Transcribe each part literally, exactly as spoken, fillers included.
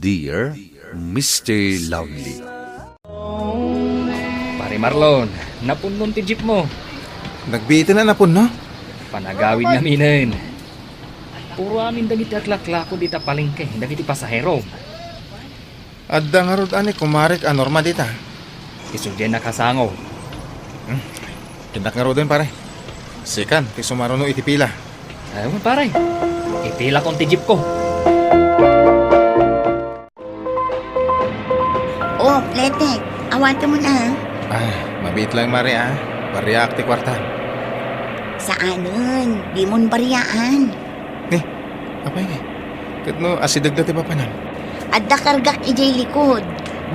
Dear Mister Lonely. Pare Marlon, napunnon ti jeep mo. Nagbiiten a napunno? Panagawid naminen. Puro amin dagiti aglaklako dita palengke, dagiti pasahero. Adda ngarud a ni kumarek a Norma dita. Isu diay nakasango. Hmm. Innak ngaruden, pare. Sikan, ti sumaruno iti pila. Ay, pare. Ipilakon ti jeep ko. Oh, Letek, awatem na. Ah, mabiit lang, Mare, ah. Bariak ti kuarta. Saanen, dimon bariaan. Ni, apay ngay? Ket no, asideg da ti papanam? Adda kargak idiay likod.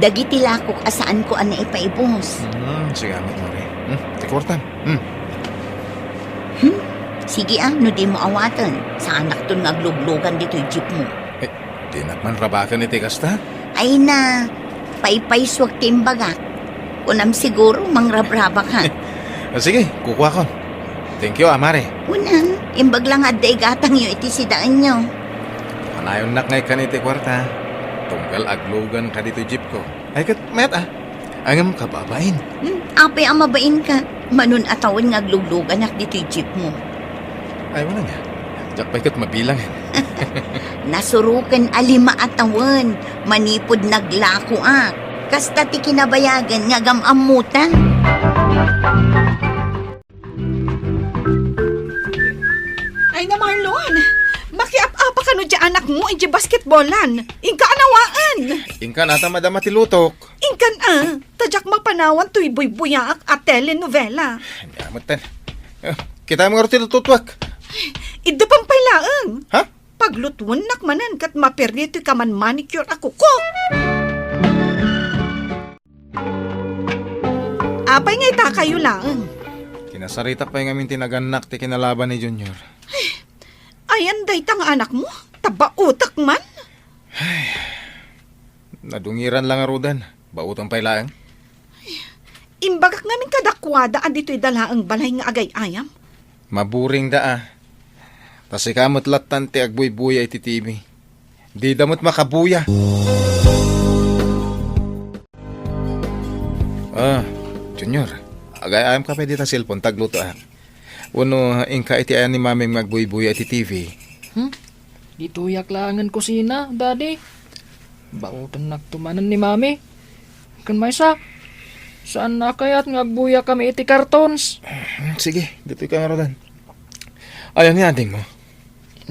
Dagiti lakok a saanko a naipaibus. Hmm, sige, Mare. Hmm, ti kuartam. Hmm. Hmm? Sige, ah, no dimo awaten, saanakton nga agluglugan ditoy jeep mo. Eh, dinak man rabaken iti kasta? Ay na, paypaysuak ti imbagak. Kunam siguro, mangrabrabak, ha? Ah, sige, kukuakon. Thank you, ah, Mare. Kunam, imbag lang adda igatangyo iti sidaenyo. Kanayonnak ngay kan iti kuarta. Tunggal aglugan ka ditoy jeep ko. Ay, ket mayat, ah. Ngem kababain. Hmm, apay a mabain ka? Manon a tawen nga aglugluganak ditoy jeep mo. Ay, wala nga. Diak pay ket mabilangen. Nasuroken a lima a tawen manipud naglakoak. Kasta ti kinabayagan nga agam-ammota. Ay na, Marlon! Makiap-apa kano di anakmo iti basketballan. Inka a nawaen! Inka nata madama ti lutok. Inkan a, ta diak mapanawan toy buybuyaak a telenovela. Ania metten. Eh, kitaem ngarud ti lututuak. Idda pay laeng. Ha? Paglutuennak manen ket maperdi toy kaman manicure a kukok. Apay nga itakayo laeng? Kinasaritak pay ngamin ti nagannak ti kinalaban ni Junior. Ayan dayta nga anakmo? Tabaotak man? Nadungiran lang ngaruden. Baotan pay laeng. Imbagak ngamin kadakuada a ditoy da laeng balay nga agay-ayam. Maburing da, ah. Ta sika met lattan ti agbuybuya iti T V. Dida met makabuya. Ah, Junior, agay-ayam ka pay dita cellphone, taglutoak. Wenno, inka iti ayan ni Mamim nga agbuybuya iti T V. Hmm? Ditoyak laengen kusina, Daddy. Baotennakto manen ni Mami. Ken maysa, saan na kayat nga agbuyakami iti cartons? Hmm, sige, ditoy ka ngaruden. Ayan ni adingmo?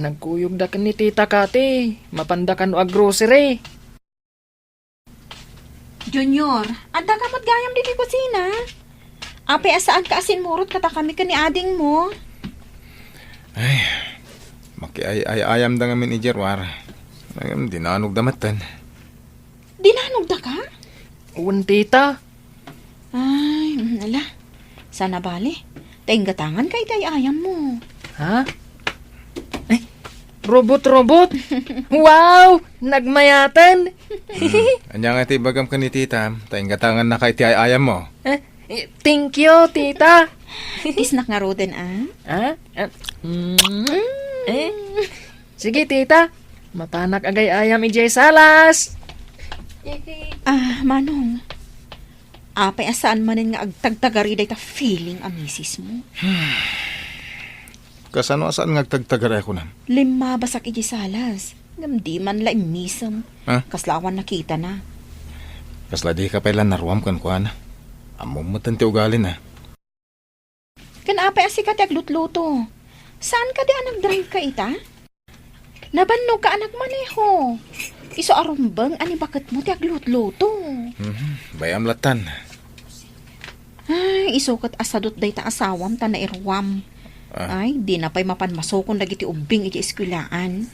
Nagkuyogda ken ni Tita Kati. Mapanda kano aggrocery. Junior, adda ka met gayam ditoy kusina? Apay a saanka a simmurot kadakami ken ni adingmo? Ay, makiay-ay-ayamda ngamin idiay ruar. Ngem dinanogda metten. Dinanogda ka? Wen, tita. Ay, mm, ala. Saan a bale. Ta inggatangan ka iti ay-ayammo. Ha? Ay, robot-robot? Wow! Nagmayaten! Hmm. Ania nga ti ibagam ken ni tita, ta inggatangan na ka iti ay-ayammo? Eh, eh, thank you, tita. Kisnak ngaruden, ah. Ah? Ah, mm, eh. Sige, tita. Mapanak agay-ayam idiay salas. Ah, Manong. Apay a saan manen nga agtagtagari dayta feeling a misismo? Kasano a saan nga agtagtagari a kunam? Limmabasak idiay salas. Ngem di man la immisem. Ha? Kasla awan nakitana. Kasla dika pay la naruam kenkuana. Ammom metten ti ugalina. Ken apay a sika ti aglutluto? Saan kadi a nagdrive ka ita? Nabannogka a nagmaneho. Isu a rumbeng a ni baketmo ti aglutluto. Mhm, bay-am lattan. Ay, isu ket a sadut dayta asawam ta nairuam. Ah. Ay, dina pay mapan masukon dagiti ubbing iti eskuelaan.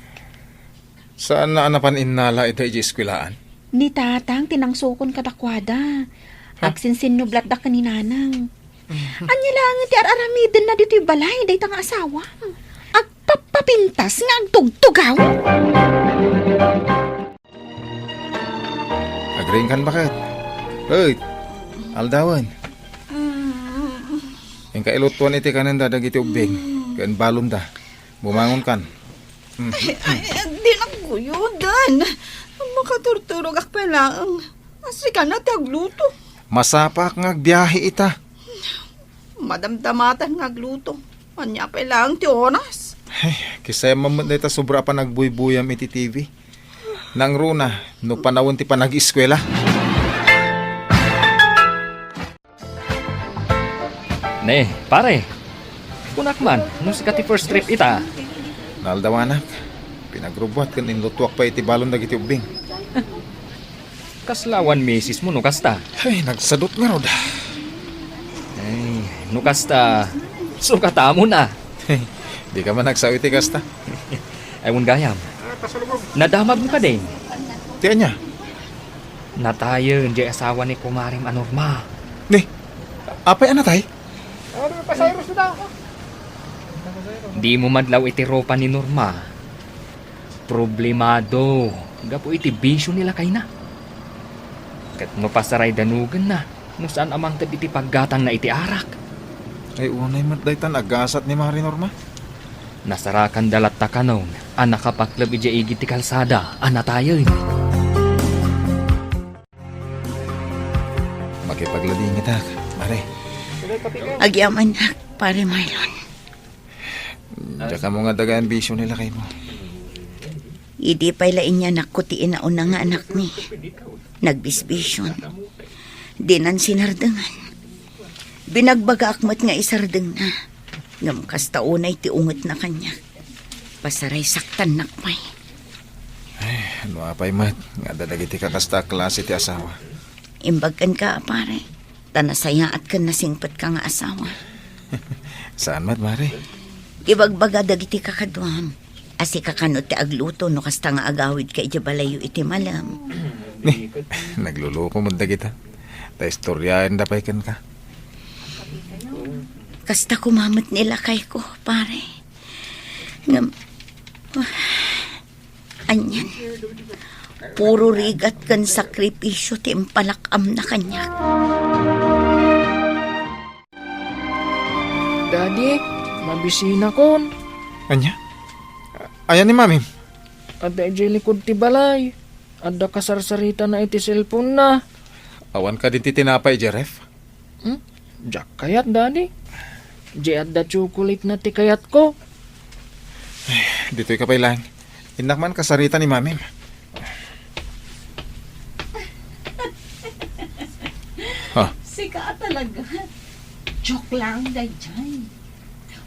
Saanna a napan innala ida iti eskuelaan? Ni Tatang ti nangsukon kadakuada. Ha? Agsinsinnublatda ken ni Nanang. Ania laengen ti ar-aramidenna ditoy balay dayta nga asawa? Agpappapintas nga agtugtugaw? Agriingkan baket. Hoy, aldawen. Inka ilutuan iti kanenda dagiti ubbing ken balonda. Bumangonkan. Mm. Ay, ay, ay, di nagguyodan. Makaturturogak pay laeng. Sika na ti agluto. Masapaak nga agbiahe ita. Madamdamatan nga agluto. Ania pay laeng ti oras? Ay, kisayam man met dayta sobra a panagbuybuyam iti T V. Nangruna, no panawen ti panag-eskuela. Ne, pare. Kunak man, no sika ti first trip ita. Naaldawanak. Pinagrubbuat ken inlutuak pay iti balon dagiti ubbing. Kasla awan misis mo no kasta? Ay, nagsadut ngarud. Ay, no kasta, sukatamo na. Ay, di ka man nagsao iti kasta. Ay, wen gayam. Nadamag mo kadin? Ti ania? Natayen di asawa ni kumarem a Norma. Ni, apay a natay? Di mo madlaw iti rupa ni Norma. Problemado gapu iti bisio ni lakayna. Ket no pasaray danugenna, no saan a mangted iti paggatangna iti arak. Ay, unay met daytan agasat ni Mari Norma. Nasarakanda latta kanon a nakapakleb idiay igid ti kalsada a natayen. Makipagladingitak, Mari. Agyamanak, Pare Marlon. Diak ammo nga daga a bisio ni lakaymo. Idi pay la inyanakko ti inauna nga anakmi, nagbisbision. Dinan sinardengan. Binagbagaak met nga isardengna. Ngem kasta unay ti ungetna kaniak. Pasaray saktannak pay. Ay, no apay met nga adda dagiti kakasta a klase ti asawa. Imbag kenka, a pare, ta nasayaat ken nasingpetka nga asawa. Saan met, Mari? Ibagbaga dagiti kakaduam a sika kano ti agluto no kasta nga agawidka idiay balayyo iti malem. Ni, nagluluko met dagita. Ta istoriaenda pay kenka. Kasta koma met ni lakayko, pare. Ngem, anian, puro rigat ken sakripisio ti impalak-amna kaniak. Daddy, mabisinakon. Ania? Ayan ni Mamim? Adda idiay likud ti balay. Adda kasarsaritana iti cellphone-na. Awan kadin ti tinapay idiay ref? Hmm? Diak kayat, Daddy. Di adda chocolate-na ti kayatko. Ditoy ka pay laeng. Innak man kasarita ni Mamim. Ha? Sika talaga. Joke lang, daydiay.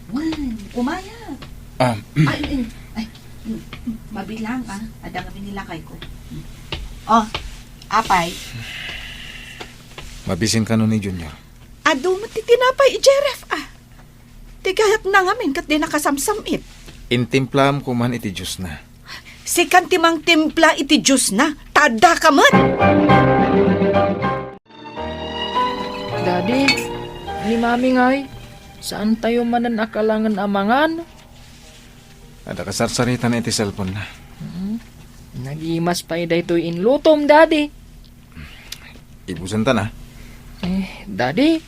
Wen, umaya. Ah, Ay, ay, ay, mabilang, ah. Adda ngamin ni lakayko. Oh, apay. Mabisin kano ni Junior? Adu met ti tinapay idiay ref, ah. Ti kayatna ngamin ket di nakasamsam-it. Intimplaam koman iti juice-na. Sikan ti mangtimpla iti juice-na, ta addaka met. Daddy, ni Mami ngay, saantayo manen a kalangen a mangan? Adda kasarsaritana iti cellphone-na. Hmm. Nagimas pay daytoy inlutom, Daddy. Ibusanta na. Eh, Daddy,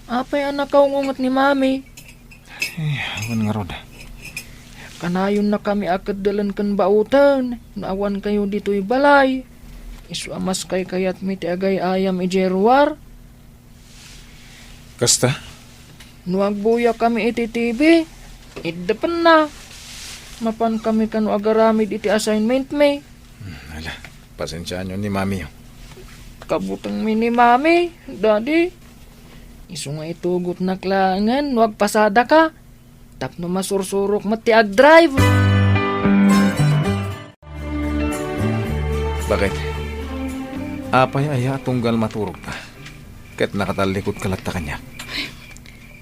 apay a nakaungunget ni Mami? Eh, awan ngarud. Kanayonnakami a keddelen ken baoten no awankayo ditoy balay. Isu a maskaykayatmi ti agay-ayam idiay ruar. Kasta? No agbuyakami iti T V, iddepenna. Mapankami kano agaramid iti assignment-mi. Hmm, ala, pasensiaanyo ni Mami, oh. Kabutengmi ni Mami, Daddy. Isu nga itugotnak laengen no agpasadaka tapno masursurok met ti agdrive. Bakit? Apay aya a tunggal maturogka ket nakatallikudka latta kaniak?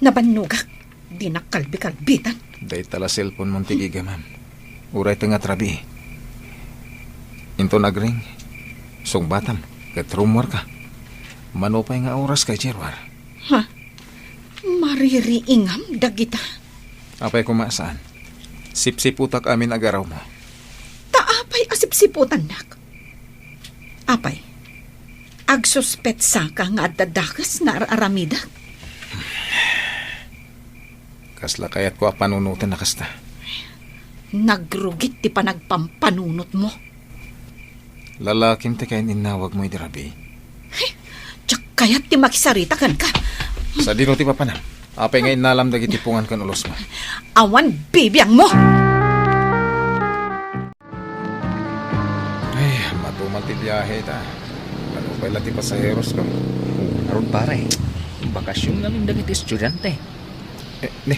Nabannogak. Dinak kalbikalbitan. Dayta la cellphone-mon ti gigamam. Uray ta nga trabi. Inton agring, sungbatam ket rummuarka. Mano pay nga oras kay Gerwar? Ha? Maririingam dagita? Apay koma saan? Sipsiputak amin agarawmo. Ta apay a sipsiputannak? Apay, agsuspetsaka nga adda dakes nga ar-aramidek? Kasla kayatko a panunoten a kasta. Nagrugit ti panagpampanunotmo. Lalakim ti kaininnawagmo idi rabii. Diak kayat ti makisarita kenka. Sadino ti papanam? Apay nga innalam dagiti pungan ken ulosmo? Awan bibiangmo! Ay, matumal ti biahe ta. Ano pay la ti pasaheros ko? Ngarud, pare, bakasion ngamin dagiti estudiante. Eh, ni,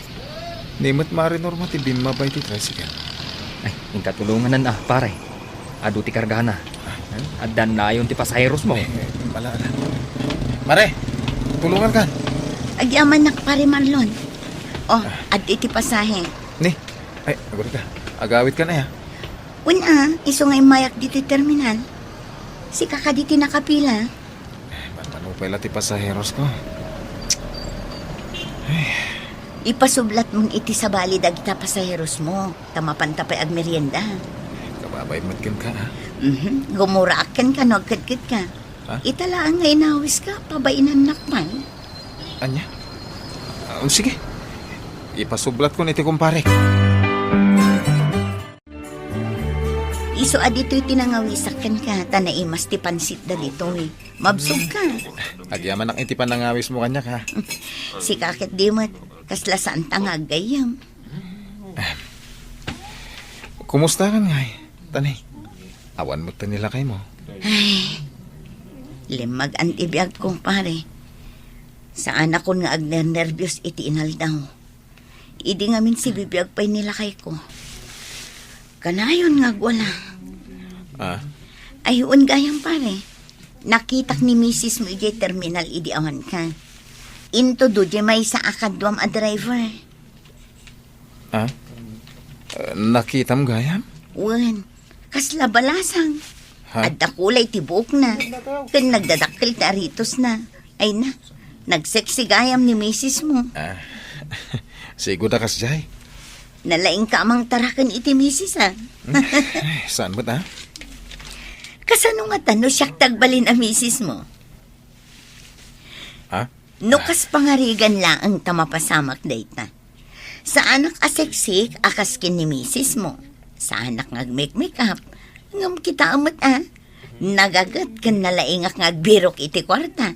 ni met Mare Norma ti bimmaba iti tricycle. Ay, inka tulonganan a, pare. Adu ti kargana. Ah? Addan nayon ti pasaheros mo. Eh, eh, bala, ala. Mare, tulongan ka. Agyamanak, Pare Marlon. Oh, adda iti pasahe. Ni, ay, agurita. Agawit ka na ya. Una, isu nga immayak ditoy terminal. Sika kadi ti nakapila. Eh, manmanupay la ti pasaheros ko. Ipasublatmon iti sabali dagita pasaheros mo, ta mapanta pay agmerienda. Kababay met kenka, ha? Mhm. Gumuraak kenka no agkedkedka. Ha? Ita laeng nga inawiska, pabainannak pay. Ania? Ah, sige. Ipasublatkon iti kumpare. Isu a ditoy ti nangawisak kenka, ta naimas ti pansit dagitoy. Mabsog ka. Agyamanak iti panangawis mo kaniak, ha? Sika ket di met, kasla saan ta nga aggayyem. Kumusta kan ngay, Tanay? Awan met ni lakay mo. Ay, limmagan ti biag, kumpare. Saanakon nga agnernerbios iti inaldaw. Idi ngamin sibibiag pay ni lakay ko. Kanayon nga agwala. Ah? Ay, wen gayam, pare. Nakitak ni misis mo idiay terminal idi awan ka. Intudo diay maysa a kaduam a driver. Ah? Eh, nakitam gayam? Wen, kasla balasang. Ha? Adda kulay ti buokna. Ken nagdadakkel ti aritosna. Ay na, nagseksi gayam ni misis mo. Ah, sigo da kasdiay. Nalaingka a mangtaraken iti misis, ah. Hmm, eh, saan met, ah? Kasano ngata no siak ti agbalin a misis mo? Ah? No kas pangarigan laeng ta mapasamak dayta. Saanak a seksik a kas ken ni misis mo. Saanak nga agmekmekap. Ngem kitaem met, ah. Nagaget ken nalaingak nga agbirok iti kuarta.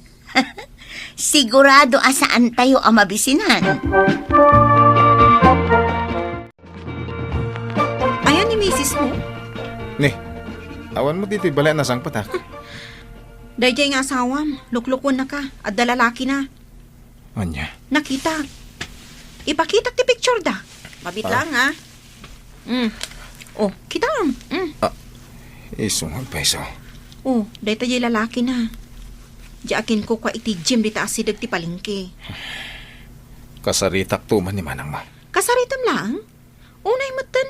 Sigurado a saantayo a mabisinan. Ayan ni misis mo? Ni, awan mo ditoy balay a nasangpetak. Daydiay nga asawam, luklukuennaka, adda lalakina. Ania? Nakita. Ipakitak ti picture da. Mabit Ah. lang, ah. Mm. Oh, kitam. Mm. Ah, isu nga agpayso. Oh, dayta diay lalakina. Diay akinkukua iti gym dita asideg ti palengke. Kasaritak to man ni manang mo. Kasaritam laeng? Unay metten,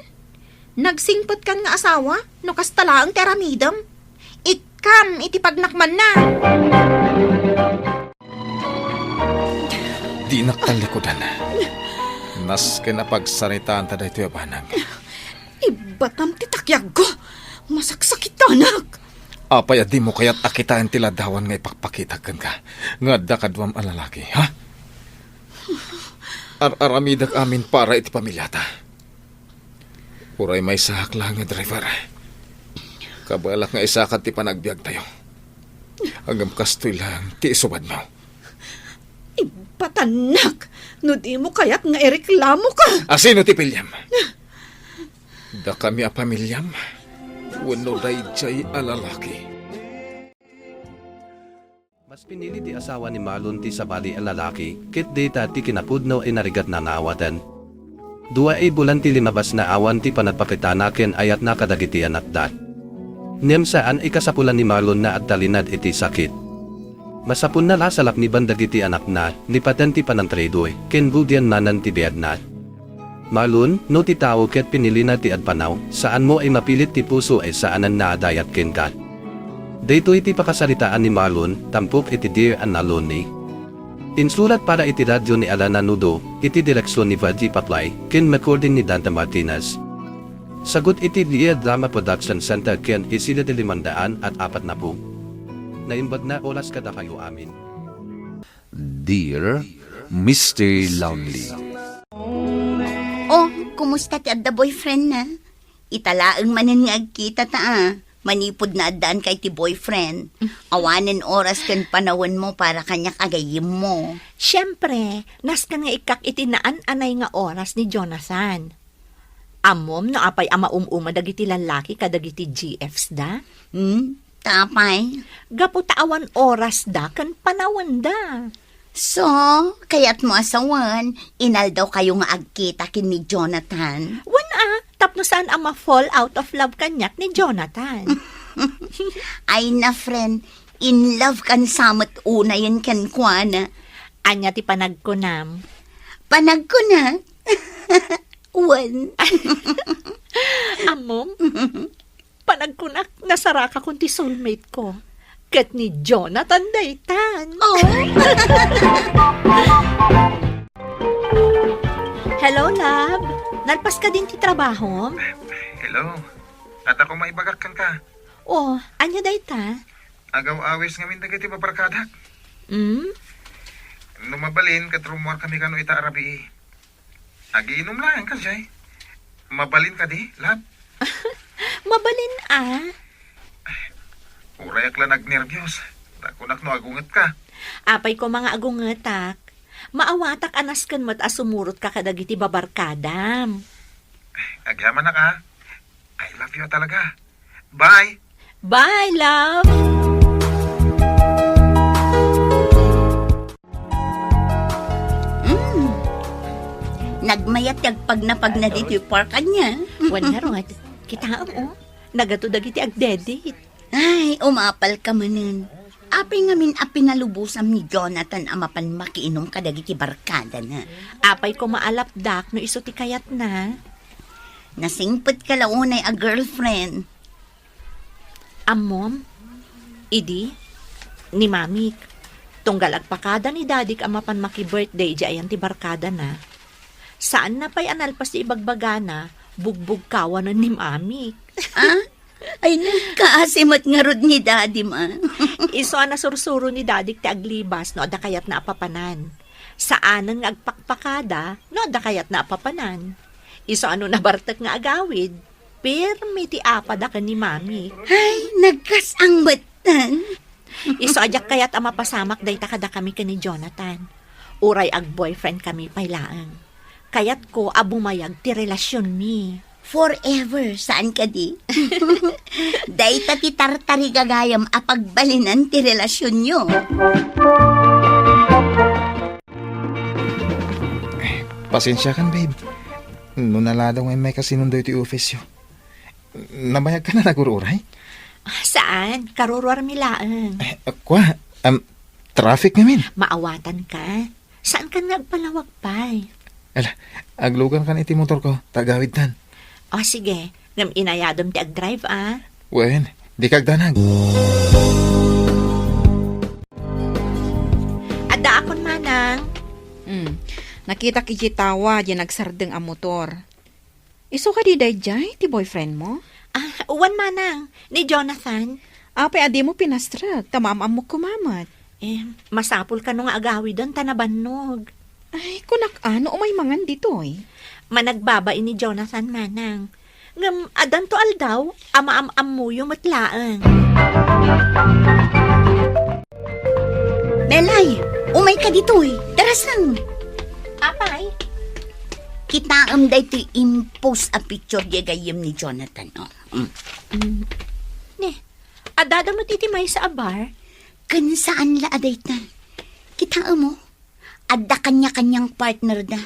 nagsingpetkan nga asawa no kasta laeng ti aramidem. Ikkam iti pagnakmanna. Dinak tallikudan. Nasken a pagsaritaanta daytoy a banag. Ibbatam ti takyagko. Masaksakitanak. Apay a dimo kayat a kitaen ti ladawan nga ipakpakitak kenka nga adda kaduam a lalaki, ha? Ar-aramidek amin para iti pamiliata. Uray maysaak laeng nga driver. Kabalak nga isakad ti panagbiagtayo. Ngem kastoy laeng ti isubadmo. Ipatannak! No dimo kayat nga ireklamoka! Asino ti piliam? Dakami a pamiliam? Wenno daydiay a lalaki? Mas pinili ti asawa ni Marlon ti sabali a lalaki, ket dayta ti kinapudno a narigatna nga awaten. Dua a bulan ti limabasna awan ti panagpakitana ken ayatna kadagiti anakda. Ngem saan a kasapulan ni Marlon nga agtalinaed iti sakit. Masapunna la salakniban dagiti anakna, lipaten ti panangtraydor, ken rugian manen ti biagna. Marlon, no ti tao ket pinilina ti agpanaw, saanmo a mapilit ti puso a saanna a dayat kenka. Daytoy ti pakasaritaan ni Marlon, tampok iti Dear Anna Lonely. Insurat para iti radyo ni Alana Nudo, iti direksion ni Virgie Paklay, ken recording ni Dante Martinez. Sagut iti Dear Drama Production Center ken Isila de Limandaan at apat na po. Naimbag na oras kadakayo amin. Dear Mister Lonely. Oh, kumusta ti adda boyfriend na? Ita laeng manen nga agkita ta, ah. Manipud naaddaanka iti boyfriend, awanen oras ken panawenmo para kaniak a gayyemmo. Siempre, nasken nga ikkak iti naan-anay nga oras ni Jonathan. Ammom no apay a maum-uma dagiti lallaki kadagiti G Fs da? Hmm? Ta apay? Gapu ta awan oras da ken panawen da. So, kayatmo a sawen, inaldaw kayo nga agkita ken ni Jonathan? Wen a, tapno saan a ma-fall out of love kaniak ni Jonathan. Ay na, friend, in love kan sa met unayen kenkuana. Ania ti panagkunam? Panagkunak? Wen. Ammom? Panagkunak, nasarakakon ti soulmate ko. Ket ni Jonathan daytan. Oh. Hello, love. Nalpas ka din ti trabahom? Hello. Adda ko maibagak kenka. Oh, ania dayta? Agaw-awis ngamin dagiti babarkadak. Hmm? No mabalin, ket rummuar kami kano ita a rabii. Agiinum laeng kadi. Mabalin kadi, love? Mabalin a. Uray ak la nagnerbios. Dakunak no agungetka. Apay koma nga agungetak. Maawatak a nasken met a sumurotka kadagiti babarkadam. Agyamanak a. I love you talaga. Bye! Bye, love! Mm. Nagmayat ti agpagnapagna ditoy park ania. Wen ngarud, kitaem, oh. Nagato dagiti agdedit. Ay, umapal ka manen. Apay ngamin a pinalubosam ni Jonathan a mapan makiinum kadagiti barkadana? Apay koma a lapdak no isu ti kayatna? Nasingpet ka la unay a girlfriend. Ammom, idi, ni Mamik, tunggal agpakada ni Dadik a mapan maki-birthday idiay ayan ti barkadana. Saanna pay a nalpas ti ibagbagana, bugbugkawanen ni Mamik. Ah? Ay, nagkaasi met ngarud ni Dadim, ah. Isu a nasursuro ni Dadik ti aglibas no adda kayatna a papanan. Saanen nga agpakpakada no adda kayatna a papanan. Isu a no nabartek nga agawid, pirmi ti apada ken ni Mami. Ay, nagkas-ang metten. Isu a diak kayat a mapasamak dayta kadakami ken ni Jonathan. Uray ag-boyfriend kami pay laeng. Kayatko a bumayag ti relasionmi. Forever, saan kadi? Dayta ti tartarigagayam a pagbalinan ti relasionyo. Pasensiakan, babe. No naladaw nga immay kasinonda iti office yo. Nabayag ka na nagur-uray? Ah, saan? Karuruarmi laeng. Eh, kua, um, traffic ngamin. Maawatan ka. Saan ka nga agpalawag pay? Ala, aglugan kan iti motor ko, ta agawidtan. O, sige. Ngem inayadem ti agdrive, ah. Wen, di ka agdanag. Adda akon, manang. Hmm. Nakitak iti tawa, di nagsardeng a motor. Isu kadi daydiay ti boyfriend mo? Ah, wen, manang, ni Jonathan. Apay a dimo pinastrek, ta maam-ammok koma met. Eh, masapul kano nga agawiden ta nabannog. Ay, kunak a, no umay mangan ditoy? Managbabai ni Jonathan, manang. Ngem addanto aldaw a maam-ammoyo met laeng. Melay, umayka ditoy. Darasang. Apay? Kitaem daytoy impose a picture diay gayyem ni Jonathan, oh. Mm. Mm. Ne, addada met iti maysa a bar? Ken saan la a dayta. Kitaem, oh. Adda kaniakaniang partner da.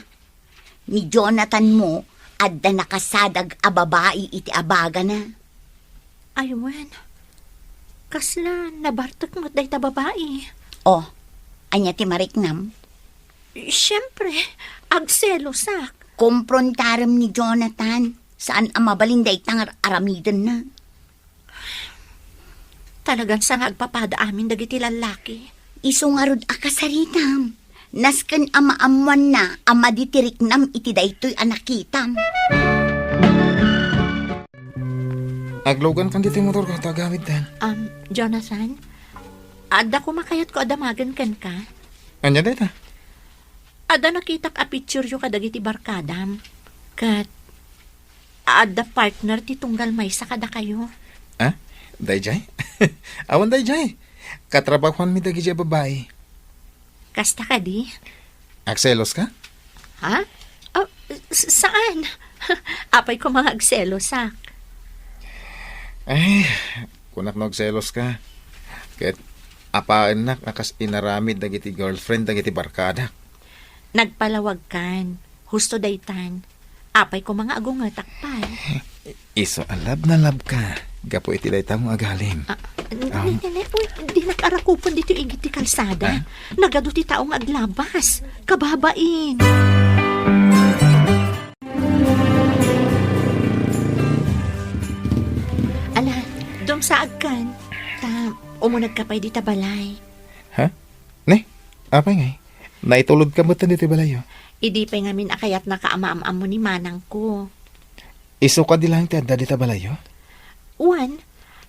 Ni Jonathan mo, adda nakasadag a babai iti abagana. Ay, wen. Kasla nabartek met dayta babai. Oh, ania ti mariknam? Siempre, agselosak. Komprontarem ni Jonathan. Saan a mabalin dayta nga ar-aramidenna. Talagan sa nga agpapada amin dagiti lallaki. Isu ngarud a kasaritam. Nasken a maammoanna a madi ti riknam iti daytoy a nakitam. Aglugan kan ditoy motor ko, ta agawidtan. Um, Jonathan, adda koma kayatko a damagen kenka. Ania dayta? Adda nakitak a picture yo kadagiti barkadam. Ket adda partner ti tunggal maysa kadakayo. Ah? Dayjay? Awan dayjay. Katrabahuanmi dagiti a babai. Kasta kadi? Agselos ka? Ha? Ah, s-, saan? Apay ko mga agselosak? Ay, kunak no agselos ka. Ket apaennak a kas inaramid dagiti girlfriend dagiti barkadak. Nagpalawagkan. Husto daytan. Apay ko mga agungetak pay? Isu a love na love ka. Gapu iti dayta nga agalim. Ah, n-, Am. n-, n-, uy, dinak arakupon ditoy igid ti kalsada. Ah? Nagadu ti tao nga aglabas. Kababain. Ala, dumsaagkan. Ta, umunegka pay dita balay. Ha? Ne? Apay ngay? Naitulod ka met ditoy balayyo? Idi pay ngamin a kayatnaka a maam-ammo ni manangko. Isu kadi laeng ti adda dita balayyo? Wen,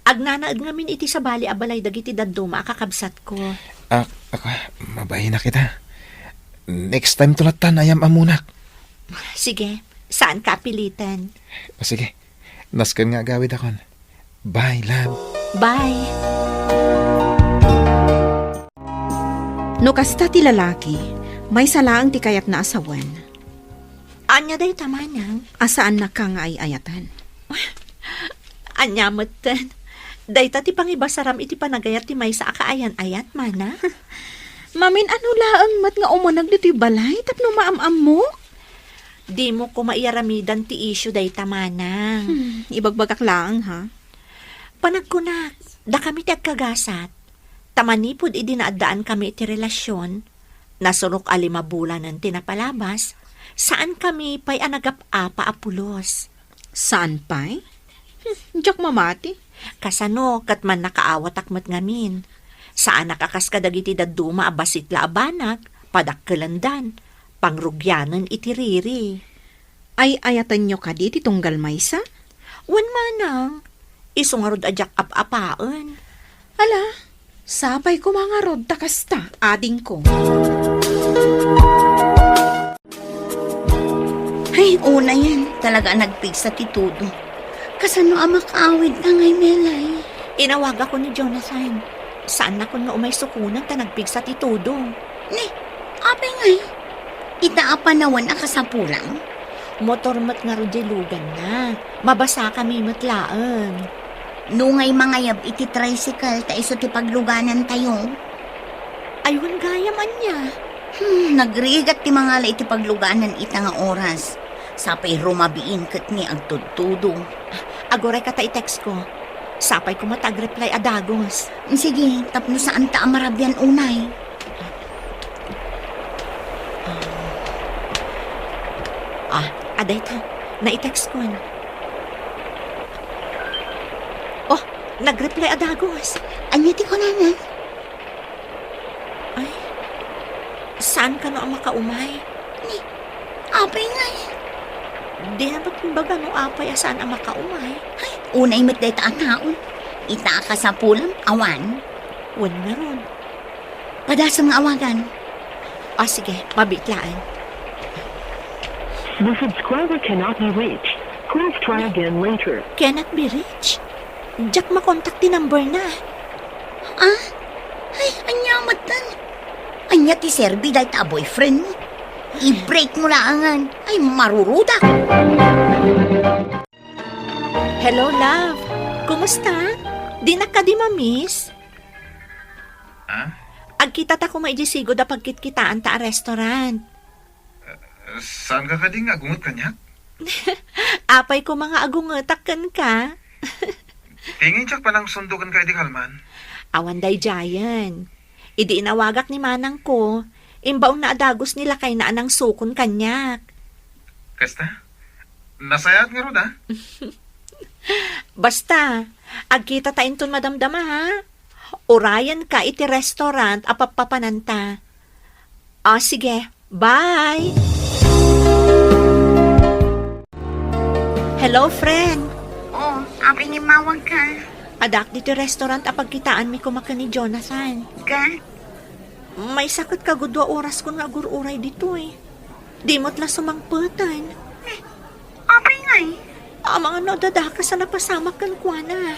agnanaed ngamin iti sabali a balay dagiti dadduma a kakabsatko. Ah, aka, mabain a kita. Next time to lattan, ayam-ammonak. Sige, saan ka apiliten. Ah, sige, nasken nga agawidakon. Bye, love. Bye. No kasta ti lalaki, maysa laeng ti kayatna a sawen. Ania dayta, manang? A saannaka nga ay-ayaten. Ania metten? Dayta ti pangibasaram iti panagayat ti maysa a kaayan-ayat, manang? Mamin-ano laeng met nga umuneg ditoy balay tapno maam-ammok? Dimo koma iyaramidan ti isyu dayta, manang. Hmm, ibagbagak laeng, ha? Panagkunak, dakami ti agkagasat. Ta manipud idi naaddaankamin iti relasion, nasurok a lima bulanen ti napalabas, saankami pay a nagap-apa a pulos. Saan pay? Hmm, diak mamati. Kasano ket mannakaawatak met ngamin? Saanak a kas kadagiti dadduma a bassit la a banag, padakkelendan, pangrugianen iti riri. Ay-ayatenyo kadi ti tunggal maysa? Wen manang, isu ngarud a diak ap-apaen. Ala, sapay koma ngarud ta kasta, adingko. Ay, unayen, talaga a nagpigsa ti todo. Kasano a makaawid ta ngay, Melay? Inawagakon ni Jonathan. Saannakon nga umay sukonen ta nagpigsa ti todo. Ni, apay ngay? Ita a panawen a kasapulan? Motor met ngarud diay luganna. Mabasakami met laeng. No ngay mangayab iti tricycle ta isu ti pagluganantayo? Ay, wen gayam ania. Hmm, nagrigat ti mangala iti pagluganan ita nga oras. Sapay rumabiin ket ni agtudtudo. Agurayka ta i-text ko. Sapay koma ta agreply a dagus. Sige, tapno saanta a marabian unay. Ah, adayta. Nai-text ko. Oh, nagreply a dagus. Ania ti kunana? Ay, saan kano a makaumay? Ni, apay ngay? Di na met imbaga no apay a saan a makaumay. Ay, unay met dayta a tao. Ita a kasapulam, awan. Wen ngarud. Padasem nga awagan. O, sige, mabiit laeng. The subscriber cannot be reached. Please try again later. Cannot be reached? Diak makontak ti number na. Ah? Ay, ania metten? Ania ti serbi dayta a boyfriend mo? I-break mo laangan. Ay, marurudak. Hello, love. Kumusta? Dinak kadi ma-miss? Ah? Agkitata koma idiay sigud a pagkitkitaanta a restaurant. Saanka kadi nga agunget kaniak? Apay koma nga agungetak kenka? Ti ngay diak panangsundo kenka idi kalman? Awan daydiayen. Idi inawagak ni manangko, imbaonna a dagus ni lakayna a nangsukon kaniak. Kasta? Nasayaat ngarud, a? Basta, agkitata inton madamdama, ha? Urayenka iti restaurant a pappapananta. Ah, sige. Bye! Hello, friend. Oh, apay nga immawagka? Addaak ditoy restaurant a pagkitaanmi koma ken ni Jonathan. Ket? Maysa ket kagudua oraskon nga agur-uray ditoy. Di met la sumangpeten. Eh, apay ngay? Amangan no adda dakes a napasamak kenkuana.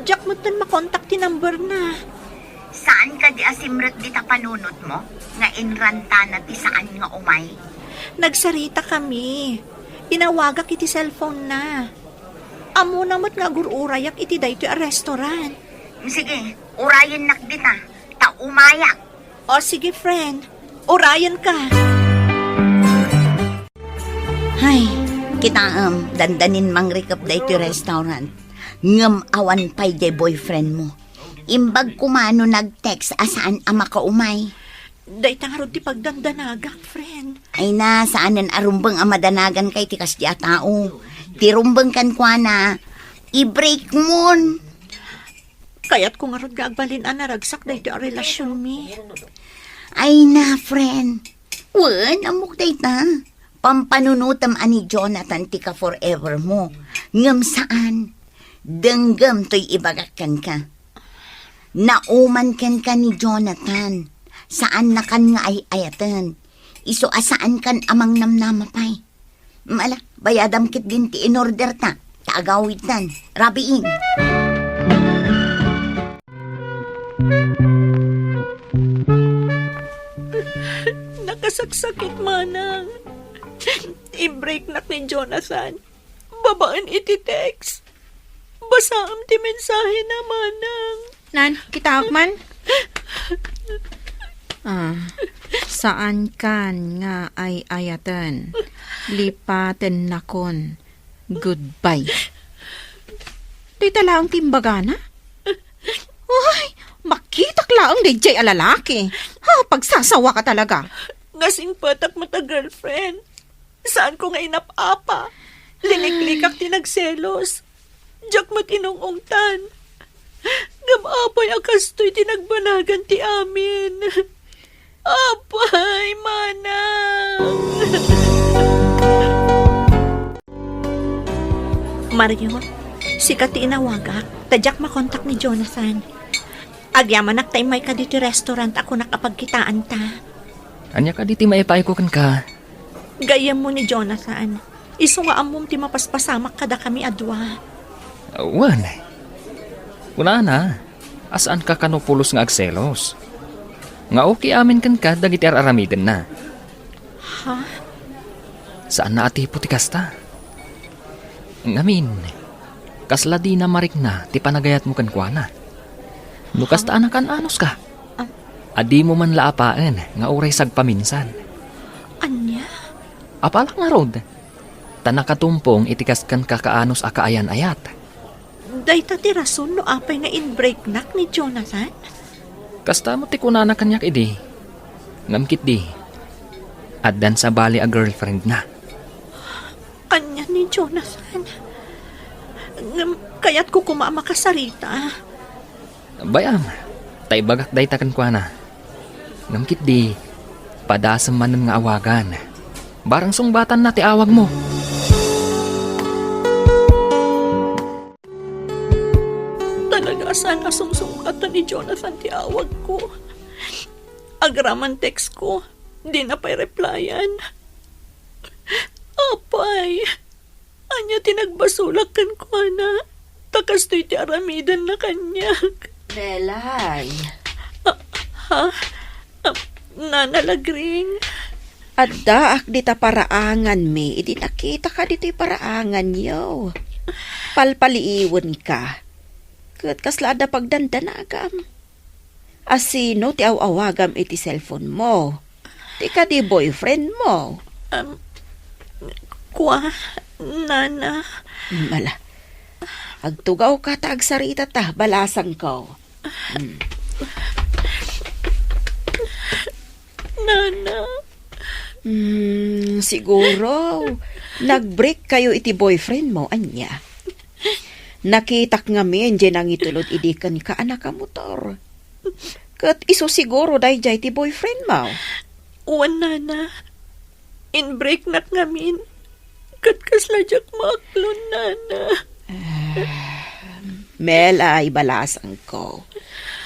Diak metten makontak ti number na. Saan kadi a simrek dita panunotmo nga inrantana ti saan nga umay? Nagsaritakami. Inawagak iti cellphone na. Ammona met nga agur-urayak iti daytoy a restaurant. Sige, urayennak dita, ta umayak. O sige, friend. Urayenka. Hay, kitaem, dandanin mangrikep daytoy restaurant. Ngem awan pay diay boyfriend mo. Imbag koma no nag-text a saan a makaumay. Dayta ngarud ti pagdandanagak, friend. Ay na, saanen a rumbeng a madanagan kay ti kasdi a tao. Ti rumbeng kenkuana, i-break mon. Kayatko ngarud nga agbalin a naragsak daytoy a relasionmi. Ay na, friend. Wen, ammok dayta. Pampanunotem a ni Jonathan ti ka-forever mo. Ngem saan. Denggem toy ibagak kenka. Nauman kenka ni Jonathan. Saannakan nga ay-ayaten. Isu a saankan a mangnamnama pay. Ala, bayadam ketdin ti inorderta, ta agawidtan. Rabiin. Nakasaksakit, manang. I-breaknak ni Jonathan. Babaen iti text. Basaem ti mensahena, manang. Nan, kitaak man. Ah, saankan nga ay-ayaten. Lipatennakon. Goodbye. Dayta laeng ti imbagana? Uy, makitak laeng daydiay a lalaki. Ha, pagsasawaka talaga. Nga singpetak met a girlfriend. Saanko nga inap-apa. Liniklikak ti nagselos. Diak met inung-ungtan. Ngem apay a kastoy ti nagbanagan ti amin? Apay, manang! Mario, sika ti inawagak, ta diak makontak ni Jonathan. Agyamanak ta immayka ditoy restaurant a kunak a pagkitaanta. Ania kadi ti maipaayko kenka? Gayyemmo ni Jonathan. Isu nga ammom ti mapaspasamak kadakami a dua. Wen, kunana a saanka kano pulos nga agselos. Nga okay amin kenka dagiti ar-aramidenna. Ha? Saanna a tipo ti kasta. Ngamin, kasla dina marikna ti panagayatmo kenkuana. No kasta a nakan-anuska, a dimo man la apaen nga uray sagpaminsan. Ania? Apalak ngarud, ta nakatumpong iti kas-, kankakaanus a kaayan-ayat. Dayta ti rason no apay nga inbreaknak ni Jonathan? Kasta met ti kunana kaniak idi. Ngem ketdi, addan sabali a girlfriendna. Ania ni Jonathan? Ngem kayatko koma a makasarita. Bay-am, ta ibagak dayta kenkuana. Ngem ketdi, padasem manen nga awagan. Barang sungbatanna ti awagmo. Talaga a saan a sungsungbatan ni Jonathan ti awagko. Agraman textko, dina pay replyan. Apay, ania ti nagbasolak kenkuana? Ta kastoy ti aramidenna kaniak. Melay. Ah, ha? Ah, Nana Lagring? Addaak dita paraanganmi idi nakitaka ditoy paraanganyo. Palpaliiwenka. Ket kasla adda pagdandanagam? A sino ti aw-awagam iti cellphone mo? Ti kadi boyfriend mo? Um, kua, Nana. Mala. Agtugawka ta agsarita ta, balasangko. Mm. Nana. Mm, siguro, nag-break kayo iti boyfriend mo, ania? Nakitak ngamin, diay nangitulod idi kenka a nakamotor. Ket isu siguro daydiay ti boyfriend mo. Wen, Nana. Inbreaknak ngamin. Ket kasla diak maaklon, Nana. Ah, Melay, balasangko.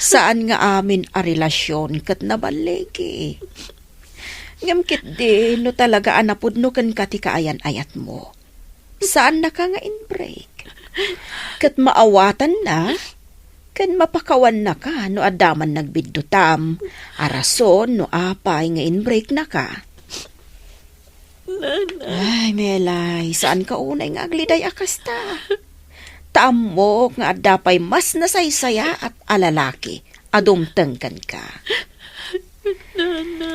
Saan nga amin a relasyon ket naballigi. Ngem ketdi, no talaga a napudno kenka ti kaayan-ayatmo, saannaka nga inbreak. Ket maawatanna, Ken mapakawannaka no adda man nagbiddutam a rason no apay nga inbreaknaka. Nana. Ay, Melay, saanka unay nga agliday a kasta. Ta ammok nga adda pay mas nasaysayaat a lalaki a dumteng kenka. Nana.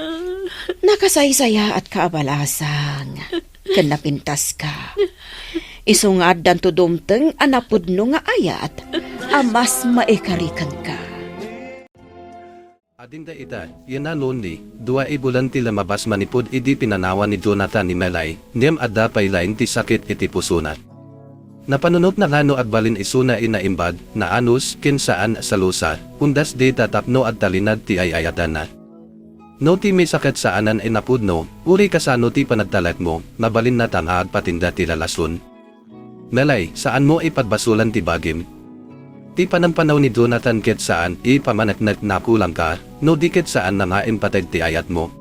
Nakasaysayaatka a balasang, ken napintaska. Isu nga addanto dumteng a napudno nga ayat a mas maikari kenka. Adingda ita, Yana lonely, dua a bulan ti lumabas manipud idi pinanawan ni Jonathan ni Melay, ngem adda pay laeng ti sakit iti pusona. Napanunotna nga no agbalin isuna a naimbag, naanus, ken saan a salusa, undas dayta tapno agtalinaed ti ay-ayatanna. No ti maysa ket saanen a napudno, uray kasano ti panagtalekmo, mabalinna ta nga agpatinda ti relasion. Melay, saanmo a pagbasolan ti bagim. Ti panangpanaw ni Jonathan ket saan a pamaneknek a kulangka, no di ket saan a nga impateg ti ayatmo.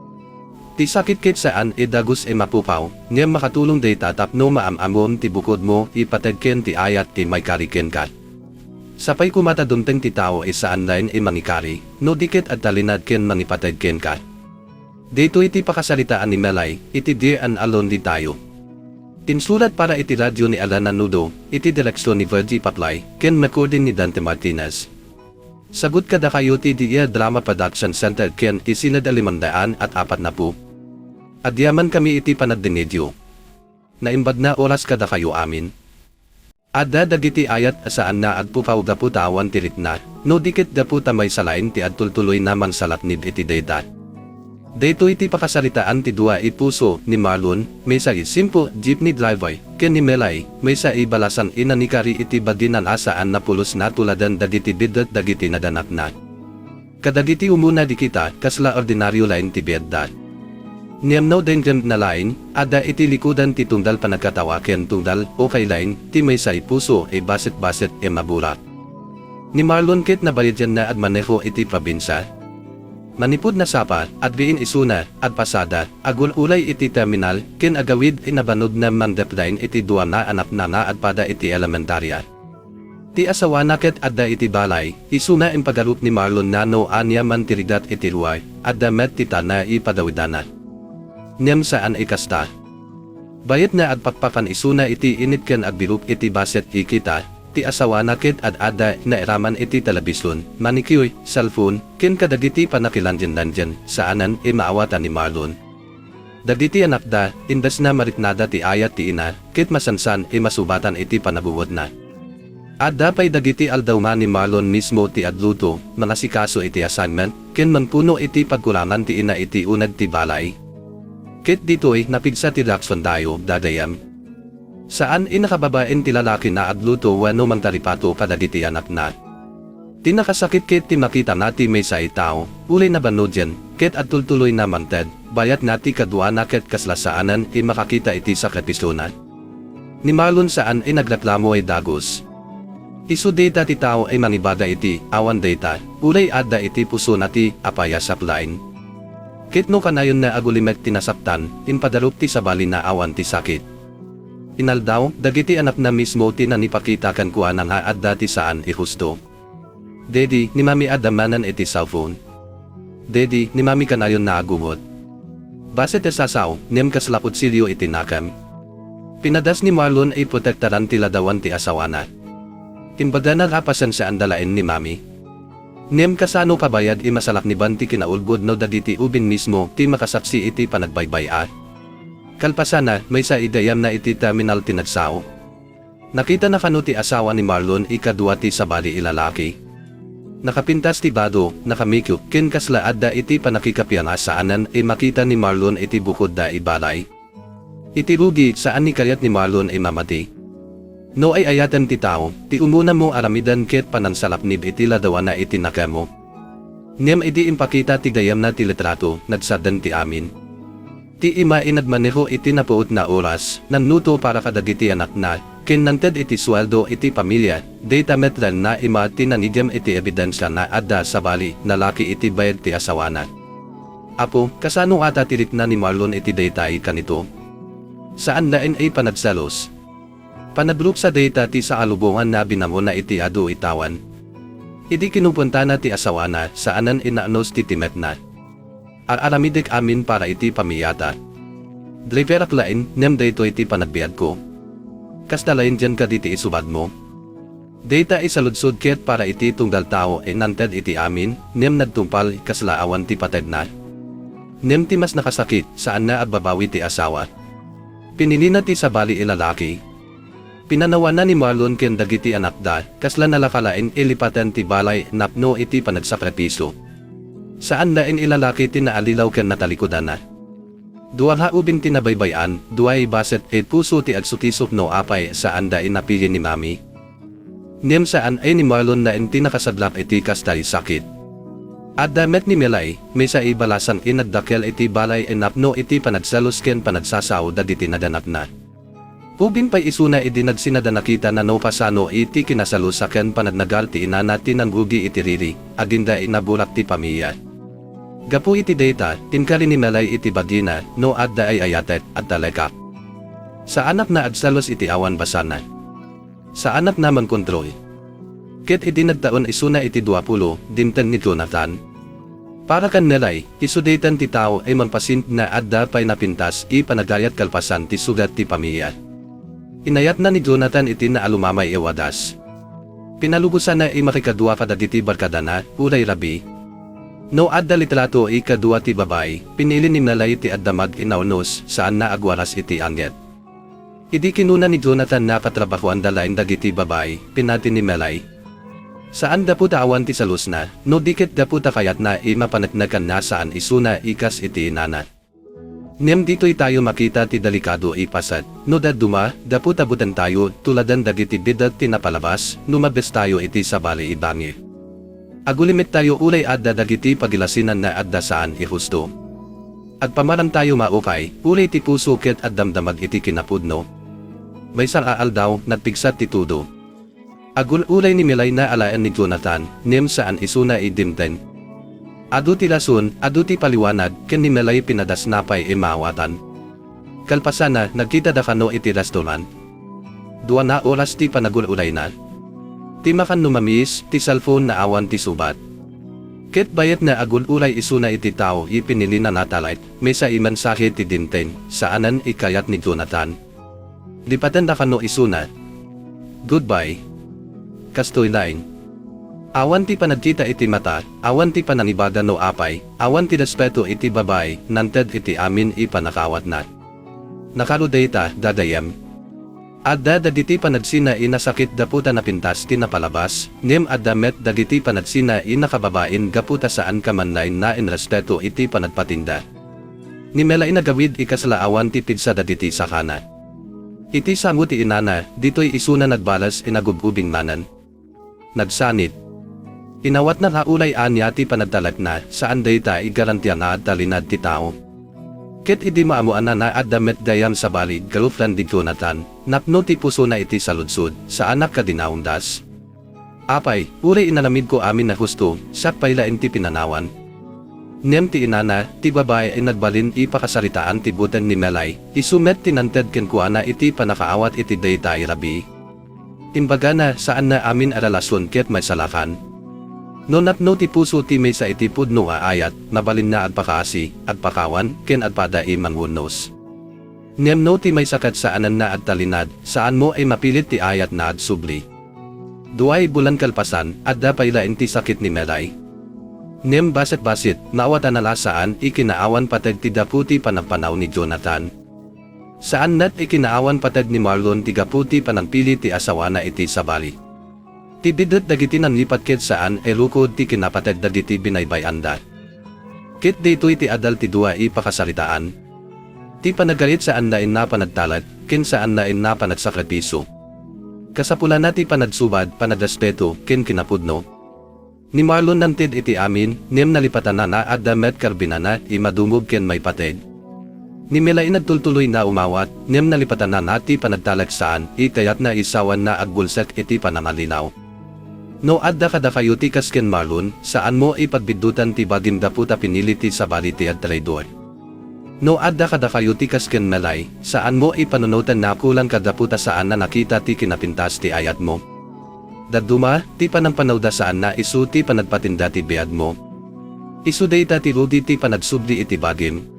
Ti sakit ket saan a dagus a mapukaw, ngem makatulong dayta tapno maam-amom ti bukodmo a pateg ken ti ayat a maikari kenka. Sapay koma ta dumteng ti tao a saan laeng a mangikari, no di ket agtalinaed ken mangipateg kenka. Daytoy ti pakasaritaan ni Melay iti Dear and Lonely Tayo. Insurat para iti radyo ni Alana Nudo, iti direksion ni Virgie Paplay, ken recording ni Dante Martinez. Sagut kadakayo ti Dear Drama Production Center ken isined a limandaan at apat na pu. Agyamankami iti panagdengngegyo. Naimbag a oras kadakayo amin. Adda dagiti ayat a saan a agpukaw gapu ta awan ti rikna, no di ket gapu ta maysa laeng ti agtultuloy a mangsalaknib iti dayta. Daytoy ti pakasaritaan ti dua a puso ni Marlon, maysa a simple jeepney driver, ken ni Melay, maysa a balasang a nangikari iti bagina a saan a pulos a tuladen dagiti biddut dagiti naganakna. Kadagiti umuna di kita, kasla ordinaryo laeng ti biagda. Ngem no denggem na laeng, adda iti likudan ti tunggal panagkatawa ken tunggal, o kay laeng, ti maysa a puso a baset-baset a maburak. Ni Marlon ket nabayadianna agmaneho iti probinsia. Manipud nasapa, agbiin isuna, agpasada, agul-ulay iti terminal, ken agawid a nabannog a mangdep laeng iti dua a anakna a agpada iti elementaria. Ti asawana ket adda iti balay, isuna impagarup ni Marlon a no ania man ti rigat iti ruar, adda met ti tana a pagawidanna. Ngem saan a kasta. Bayat a agpakpakan isuna iti init ken agbirup iti baset a kita, ti asawana ket ad-adda nairaman iti telebision, manicure, cellphone, ken kadagiti panakilandian-landian, saanen a maawatan ni Marlon. Dagiti anakda, imbes a mariknada ti ayat ti ina, ket masansan a masubatan iti panabuotna. Adda pay dagiti aldaw a ni Marlon mismo ti agluto, mangasikaso iti assignment, ken mangpuno iti pagkurangan ti ina iti uneg ti balay. Ket ditoy, napigsa ti reaksiondayo, gagayyem. Saan a nakababain ti lalaki a agluto wenno mangtaripato kadagiti anakna. Ti nakasakit ket ti makita a ti maysa a tao, uray nabannogyan, ket agtultuloy a mangted, bayat a ti kaduana ket kasla saanen a makakita iti sakripisona. Ni Marlon saan a nagreklamo a dagus. Isu dayta ti tao a mangibaga iti awan dayta, uray adda iti pusona ti apay a sakit laeng. Ket no kanayon a agulimek ti nasaktan, impagarup ti sabali a awan ti sakit. Inaldaw, dagiti anakna mismo ti nangipakita kenkuana nga adda ti saan a husto. Daddy, ni Mami adda manen iti cellphone. Daddy, ni Mami kanayon a agumot. Baset a sasaw, ngem kasla kutsilio iti nakem. Pinadas ni Marlon a protektaran ti ladawan ti asawana. Imbagana a pasensiaanda laeng ni Mami. Ngem kasano kabayat a masalakniban ti kinaulbod no dagiti ubing mismo ti makasaksi iti panagbaybay-a? Kalpasanna, maysa a gayyemna iti terminal ti nagsao. Nakitana kano ti asawa ni Marlon a kadua ti sabali a lalaki. Nakapintas ti bado, nakamikio, ken kasla adda iti pannakikapian a saanen a makita ni Marlon iti bukodda a balay. Iti rugi, saan a kayat ni Marlon a mamati. No ay-ayaten ti tao, ti umuna a aramiden ket panangsalaknib iti ladawanna iti nakemmo. Ngem idi impakita ti gayyemna ti litrato, nagsardeng ti amin. Ti ima a nagmaneho iti napuot a oras, nangluto para kadagiti anakna, ken nangted iti sueldo iti pamilia, dayta met laeng a ima ti nanigem iti ebidensia a adda sabali a lalaki iti bayag ti asawana. Apo, kasano ngata ti rikna ni Marlon iti dayta a kanito? Saan laeng a panagselos. Panagruksa dayta ti saalubongan a binangona iti adu a tawen. Idi kinukuentana ti asawana, saanen inaanus ti timetna. Ar-aramidek amin para iti pamiliata. Driverak laeng, ngem daytoy ti panagbiagko. Kasta laeng dian kaditi isubadmo. Dayta isaludsod ket para iti tunggal tao a inted iti amin, ngem nagtungpal kasla awan ti patedna. Ngem ti mas nakasakit, saanna agbabawi ti asawa. Pinilina ti sabali a lalaki. Pinanawanna ni Marlon ken dagiti anakda, kasla nalaka laeng a lipaten ti balay napno iti panagsakripisio. Saan laeng a lalaki ti naallilaw ken natalikudanna. Dua nga ubing ti nabaybay-an, dua a bassit a puso ti agsukisok no apay saanda a napili ni Mami. Ngem saan a ni Marlon laeng ti nakasaglap iti kasta a sakit. Adda met ni Melay, maysa a balasang a nagdakkel iti balay a napno iti panagselos ken panagsasao dagiti naganakna. Ubing pay isuna idi nagsinada nakitana no kasano iti kinaselosa ken panagnagar ti inana ti nangrugi iti riri, agingga a naburak ti pamilia. Gapu iti dayta, inkari ni Melay iti bagina, no adda ay-ayatek, agtalekak. Saanak nga agselos iti awan basana. Saanak nga mangkontrol. Ket idi nagtaon isuna iti duapulo, dimteng ni Jonathan. Para ken Melay, isu daytan ti tao a mangpasin nga adda pay napintas a panagayat kalpasan ti sugat ti pamilia. Inayatna ni Jonathan iti naalumamay a wagas. Pinalubosanna a makikadua kadagiti barkadana, uray rabii. No adda litrato a kadua ti babai, pinili ni Melay ti agdamag a naunus, saanna agwaras iti anget. Idi kinuna ni Jonathan nga katrabahoanda laeng dagiti babai, pinati ni Melay. Saan gapu ta awan ti selosna, no di ket gapu ta kayatna a mapaneknekanna saan isuna a kas iti inana. Ngem ditoy tayo makita ti delikado a paset, no dadduma, gapu ta butengtayo, tuladen dagiti biddut ti napalabas, no mabestayo iti sabali a bangir. Agulimettayo uray adda dagiti pagilasinan nga adda saan a husto. Agpamarangtayo maupay, uray ti puso ket agdamdamag iti kinapudno. Maysa a aldaw, nagpigsa ti tudo. Agul-olay ni Melay nga alaen ni Jonathan, ngem saan isuna a dimteng. Adu ti rason, adu ti paliwanag, ken ni Melay pinadasna pay a maawatan. Kalpasanna, nagkitada kano iti restaurant. Dua nga oras ti panagul-olayna. Ti makan no mamiis, ti cellphone nga awan ti subat. Ket bayat nga agul-olay isuna iti tao a pinilina nga talek, maysa a mensahe ti dimteng, saanen a kayat ni Jonathan. Lipatenda kano isuna. Goodbye. Kastoy laeng. Awan ti panagkita iti mata, awan ti panangibaga no apay, awan ti respeto iti babai, nanted iti amin a pannakaawatna. Nakaro dayta, gagayyem. Adda dagiti panagsina a nasakit gapu ta napintas ti napalabas, ngem adda met dagiti panagsina a nakababain gapu ta saan ka man laeng nga inrespeto iti panagpatinda. Ni Melay nagawid a kasla awan ti pigsa dagiti sakana. Iti sango ti inana, ditoy isuna nagbales a nagub-ubing manen. Nagsanit. Inawatna nga uray ania ti panagtalekna, saan dayta a garantia nga agtalinaed ti tao. Ket idi maammoanna nga adda met gayam sabali a girlfriend ni Jonathan, napno ti pusona iti saludsod, saanak kadi naungdas. Apay, uray inaramidko amin a husto, siak pay laeng ti pinanawan. Ngem ti inana, ti babai a nagbalin a pakasaritaan ti buteng ni Melay, isu met ti nanted kenkuana iti pannakaawat iti dayta a rabii. Imbagana, saanna amin a relasion ket maisalakan. No napno ti puso ti maysa iti pudno a ayat, mabalin nga agpakaasi, agpakawan, ken agpada a mangunnos. Ngem no ti maysa ket saanen nga agtalinaed, saanmo a mapilit ti ayat nga agsubli. Dua a bulan kalpasan, adda pay laeng ti sakit ni Melay. Ngem bassit-bassit, naawatana la saan a kinaawan pateg ti gapu ti panagpanaw ni Jonathan. Saan met a kinaawan pateg ni Marlon ti gapu ti panagpili ti asawana iti sabali. Ti biddut dagiti nanglipat ket saan a rukod ti kinapateg dagiti binaybay-anda. Ket daytoy ti adal ti dua a pakasaritaan. Ti panagayat saan laeng a panagtalek, ken saan laeng a panagsakripisio. Kasapulanna ti panagsubad, panagrespeto, ken kinapudno. Ni Marlon nanted iti amin, ngem nalipatanna nga adda met karbinana a madungog ken maipateg. Ni Melay nagtultuloy nga umawat, ngem nalipatanna nga ti panagtalek saan a kayatna a sawen nga agbulsek iti panangallilaw. No adda kadakayo ti kas ken Marlon, saanmo a pagbiddutan ti bagim gapu ta pinili ti sabali ti agtraidor. No adda kadakayo ti kas ken Melay, saanmo a panunoten nga kulang ka gapu ta saan a nakita ti kinapintas ti ayatmo. Dadduma, ti panangpanawda saanna isu ti panagpatinda ti biagmo. Isu dayta ti rudi ti panagsubli iti bagim.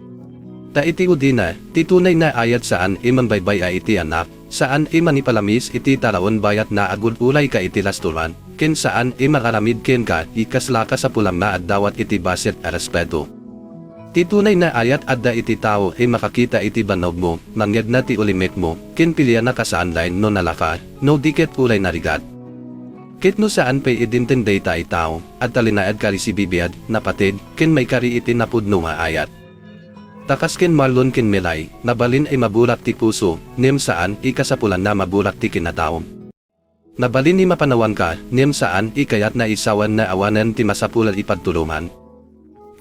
Ta iti udina, ti tunay nga ayat saan a mangbaybay-a iti anak, saan a mangipalamis iti taraon bayat naagud ulay ka iti restaurant, ken saan a mangaramid kenka, ikasla kasapulanna a dawat iti bassit a respeto. Ti tunay nga ayat adda iti tao a makakita iti bannogmo, mangyegna ti ulimekmo, ken pilianna ka saan laeng no nalaka, no di ket ulay narigat. Ket no saan pay idinten dayta a tao, agtalinaed ka iti bibiag, napateg, ken maikari iti napudno nga ayat. Ta kas ken Marlon ken Melay, mabalin a maburak ti puso, ngem saan a kasapulanna maburak ti kinatao. Mabalin a mapanawanka, ngem saan a kayatna a sawen nga awanen ti masapul a ipagtulongan.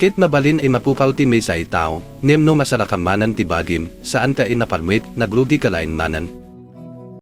Ket mabalin a mapukaw ti maysa a tao, ngem no masarakam manen ti bagim, saanka a naparmek, nagrugika laeng manen.